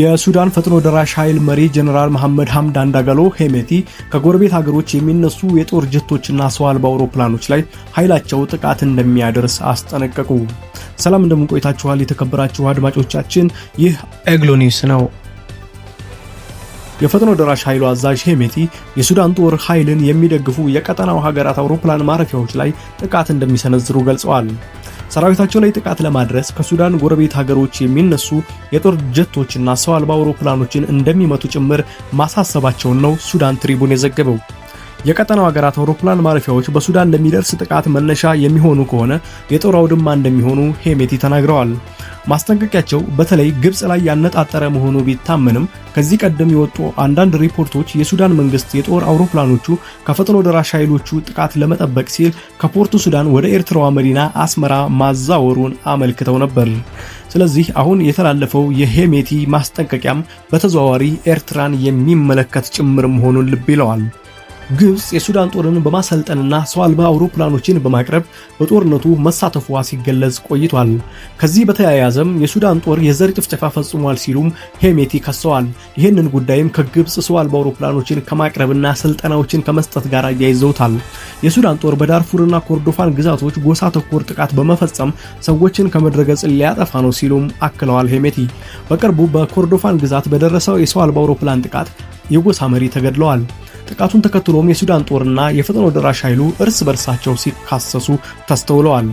የሱዳን ፈጥኖ ደራሽ ኃይል መሪ ጀነራል መሐመድ ሐምዳን ዳጋሎ ሄሜቲ ከጎረቤት ሀገሮች የሚነሱ የጦር ጀቶችና ሰው አልባ አውሮፕላኖች ላይ ኃይላቸው ጥቃት እንደሚያደርስ አስጠነቀቁ። ሰላም፣ እንደምን ቆይታችኋል? የተከበራችሁ አድማጮቻችን፣ ይህ ኤግሎ ኒውስ ነው። የፈጥኖ ደራሽ ኃይሉ አዛዥ ሄሜቲ የሱዳን ጦር ኃይልን የሚደግፉ የቀጠናው ሀገራት አውሮፕላን ማረፊያዎች ላይ ጥቃት እንደሚሰነዝሩ ገልጸዋል። ሰራዊታቸው ላይ ጥቃት ለማድረስ ከሱዳን ጎረቤት ሀገሮች የሚነሱ የጦር ጀቶችና ሰው አልባ አውሮፕላኖችን እንደሚመቱ ጭምር ማሳሰባቸውን ነው ሱዳን ትሪቡን የዘገበው። የቀጠናው ሀገራት አውሮፕላን ማረፊያዎች በሱዳን ለሚደርስ ጥቃት መነሻ የሚሆኑ ከሆነ የጦር አውድማ እንደሚሆኑ ሄሜቲ ተናግረዋል። ማስጠንቀቂያቸው በተለይ ግብጽ ላይ ያነጣጠረ መሆኑ ቢታመንም፣ ከዚህ ቀደም የወጡ አንዳንድ ሪፖርቶች የሱዳን መንግስት የጦር አውሮፕላኖቹ ከፈጥኖ ደራሽ ኃይሎቹ ጥቃት ለመጠበቅ ሲል ከፖርቱ ሱዳን ወደ ኤርትራዋ መዲና አስመራ ማዛወሩን አመልክተው ነበር። ስለዚህ አሁን የተላለፈው የሄሜቲ ማስጠንቀቂያም በተዘዋዋሪ ኤርትራን የሚመለከት ጭምር መሆኑን ልብ ይለዋል። ግብጽ የሱዳን ጦርን በማሰልጠንና ሰው አልባ አውሮፕላኖችን በማቅረብ በጦርነቱ መሳተፏ ሲገለጽ ቆይቷል። ከዚህ በተያያዘም የሱዳን ጦር የዘር ጭፍጨፋ ፈጽሟል ሲሉም ሄሜቲ ከሰዋል። ይህንን ጉዳይም ከግብጽ ሰው አልባ አውሮፕላኖችን ከማቅረብና ስልጠናዎችን ከመስጠት ጋር አያይዘውታል። የሱዳን ጦር በዳርፉርና ኮርዶፋን ግዛቶች ጎሳ ተኮር ጥቃት በመፈጸም ሰዎችን ከምድረገጽ ሊያጠፋ ነው ሲሉም አክለዋል ሄሜቲ። በቅርቡ በኮርዶፋን ግዛት በደረሰው የሰው አልባ አውሮፕላን ጥቃት የጎሳ መሪ ተገድለዋል። ጥቃቱን ተከትሎም የሱዳን ጦርና የፈጥኖ ደራሽ ኃይሉ እርስ በርሳቸው ሲካሰሱ ተስተውለዋል።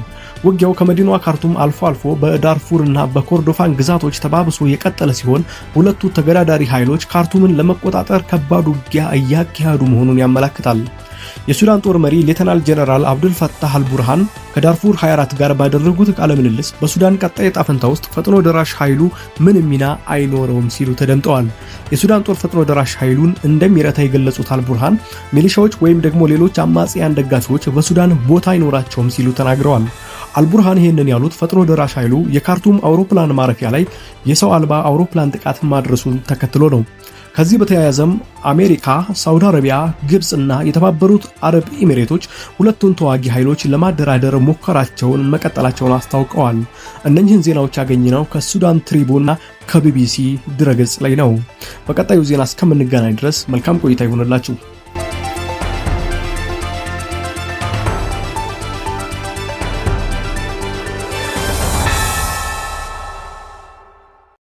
ውጊያው ከመዲናዋ ካርቱም አልፎ አልፎ በዳርፉርና በኮርዶፋን ግዛቶች ተባብሶ የቀጠለ ሲሆን፣ ሁለቱ ተገዳዳሪ ኃይሎች ካርቱምን ለመቆጣጠር ከባድ ውጊያ እያካሄዱ መሆኑን ያመላክታል። የሱዳን ጦር መሪ ሌተናል ጀነራል አብዱል ፈታህ አልቡርሃን ከዳርፉር 24 ጋር ባደረጉት ቃለ ምልልስ በሱዳን ቀጣይ ዕጣ ፈንታ ውስጥ ፈጥኖ ደራሽ ኃይሉ ምንም ሚና አይኖረውም ሲሉ ተደምጠዋል። የሱዳን ጦር ፈጥኖ ደራሽ ኃይሉን እንደሚረታ የገለጹት አልቡርሃን ሚሊሻዎች ወይም ደግሞ ሌሎች አማጽያን ደጋፊዎች በሱዳን ቦታ አይኖራቸውም ሲሉ ተናግረዋል። አልቡርሃን ይህንን ያሉት ፈጥኖ ደራሽ ኃይሉ የካርቱም አውሮፕላን ማረፊያ ላይ የሰው አልባ አውሮፕላን ጥቃት ማድረሱን ተከትሎ ነው። ከዚህ በተያያዘም አሜሪካ፣ ሳውዲ አረቢያ፣ ግብፅና የተባበሩት አረብ ኤሚሬቶች ሁለቱን ተዋጊ ኃይሎች ለማደራደር ሙከራቸውን መቀጠላቸውን አስታውቀዋል። እነኝህን ዜናዎች ያገኘነው ከሱዳን ትሪቡንና ከቢቢሲ ድረገጽ ላይ ነው። በቀጣዩ ዜና እስከምንገናኝ ድረስ መልካም ቆይታ ይሁንላችሁ።